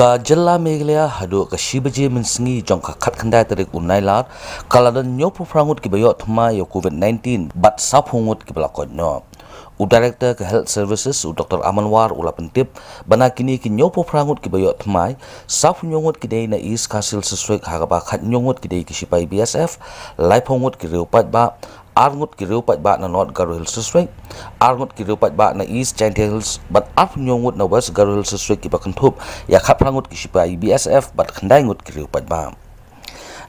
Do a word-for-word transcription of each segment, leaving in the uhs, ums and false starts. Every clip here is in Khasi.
Ka jylla Meghalaya haduh ka shi baje mynsngi jong ka khatkhyndai tarik u Nailar, ka la don hynñiewphew phra ngut kiba ïoh thymmai ïa u COVID nineteen bad sawphew ngut kiba la koit noh. U Director ka Health Services, u Doctor Aman War, u la pyntip ba na kine ki hynñiewphew phra ngut kiba ïoh thymmai, sawphew hynñiew ngut ki dei na East Khasi Hills District, ha kaba khathynñiew ngut ki dei ki shipai B S F, laiphew ngut ki riew paidbah, ar ngut ki riew paidbah na North Garo Hills District, ar ngut ki riew paidbah na East Jaintia Hills, bad arphew hynñiew ngut na West Garo Hills District, kiba kynthup ïa khatphra ngut ki shipai B S F bad khyndai ngut ki riew paidbah.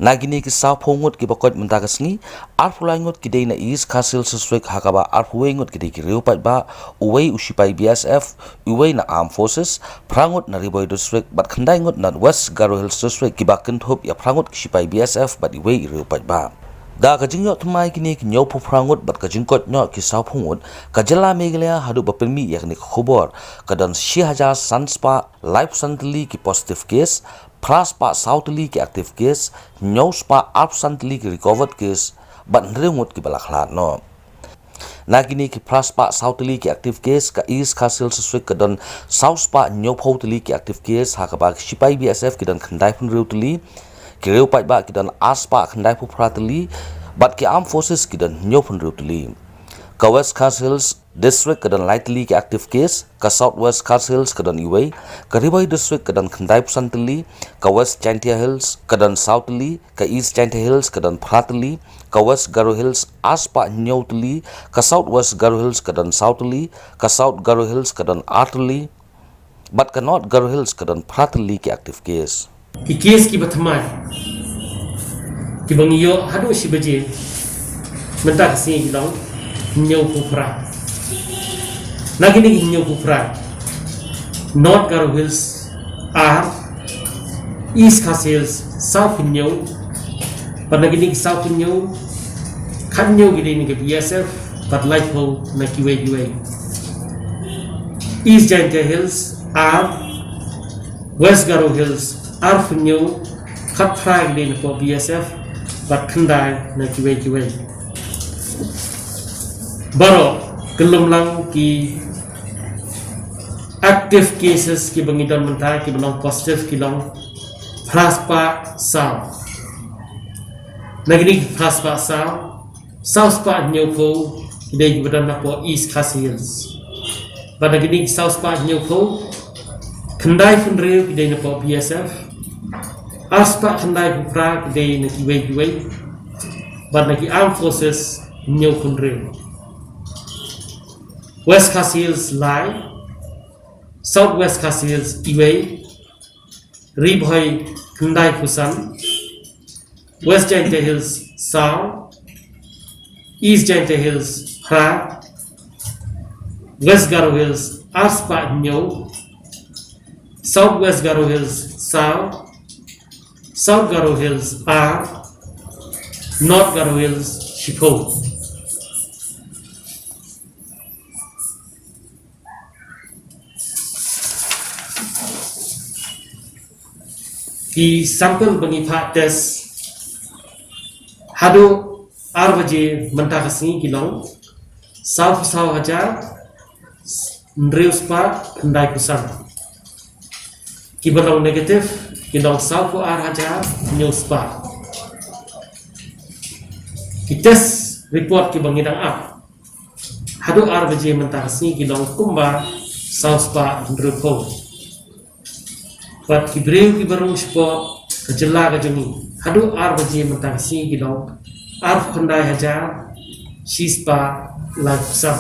Na kine ki sawphew ngut kiba koit mynta ka sngi, arphew lai ngut ki dei na East Khasi Hills District, ha kaba arphew wei ngut ki dei ki riew paidbah, uwei u shipai B S F, uwei na Armed Forces, phra ngut na Ri Bhoi District bad khyndai ngut na West Garo Hills District, kiba kynthup ïa phra ngut ki shipai B S F bad uwei u riew paidbah. Da ka jingïoh thymmai kine ki hynñiewphew phra ngut bad ka jingkoit noh ki sawphew ngut, ka jylla Meghalaya haduh ba pynmih ïa kane ka khubor ka don shi hajar san spah laiphew san tylli ki positive case, phra spah saw tylli ki active case, hynñiew spah arphew san tylli ki recovered case, bad hynriew ngut kiba la khlad noh. Na kine ki phra spah saw tylli ki active case, ka East Khasi Hills District ka don saw spah hynñiewphew tylli ki active case, ha kaba ki shipai B S F ki don khyndaiphew hynriew tylli, ki riew paidbah ki don ar spah khyndaiphew phra tylli, bad ki Armed Forces ki don hynñiewphew hynriew tylli. Ka West Khasi Hills District ka don lai tylli ki active case, ka South West Khasi Hills ka don uwei, ka Ri Bhoi District ka don khyndai phew san tylli, ka West Jaintia Hills ka don saw tylli, ka East Jaintia Hills ka don phra tylli, ka West Garo Hills ar spah hynñiew tylli, ka South West Garo Hills ka don saw tylli, ka South Garo Hills ka don ar tylli, bad ka North Garo Hills ka don phra tylli ki active case. Ki case kiba thymmai kiba ngi ïoh haduh shi baje mynta ka sngi ki long hynñiewphew phra. Na kine ki hynñiewphew phra, North Garo Hills ar, East Khasi Hills sawphew hynñiew, bad na kine ki sawphew hynñiew, khathynñiew ki dei na ka B S F bad laiphew na kiwei kiwei. East Jaintia Hills ar, West Garo Hills arphew hynñiew, khatphra ki dei na pdeng B S F bad khyndai na kiwei kiwei. Baroh kyllum lang ki active cases kiba ngi don mynta kiba long positive ki long phra spah saw. Na kine ki phra spah saw, saw spah hynñiewphew ki dei kiba don na pdeng East Khasi Hills. Bad na kine ki saw spah hynñiewphew, khyndai phew hynriew ki dei na pdeng B S F, ar spah khyndai phew phra ki dei na kiwei kiwei, bad na ki Armed Forces hynñiewphew hynriew. West Khasi Hills lai, South West Khasi Hills uwei, Ri Bhoi khyndai phew san, West Jaintia Hills saw, East Jaintia Hills phra, West Garo Hills ar spah hynñiew, South West Garo Hills saw, South Garo Hills ar, North Garo Hills shiphew. Ki sample ba ngi phah test haduh ar baje mynta ka sngi ki long sawphew saw hajar hynriew spah khyndai phew san. Kiba long negative ki long sawphew ar hajar hynñiew spah. Ki test report kiba ngi dang ap haduh ar baje mynta ka sngi ki long kumba saw spah hynriewphew. Bad ki briew kiba rung shapoh ka jylla ka jong ngi haduh ar baje mynta ka sngi ki long arphew khyndai hajar shi spah laiphew san.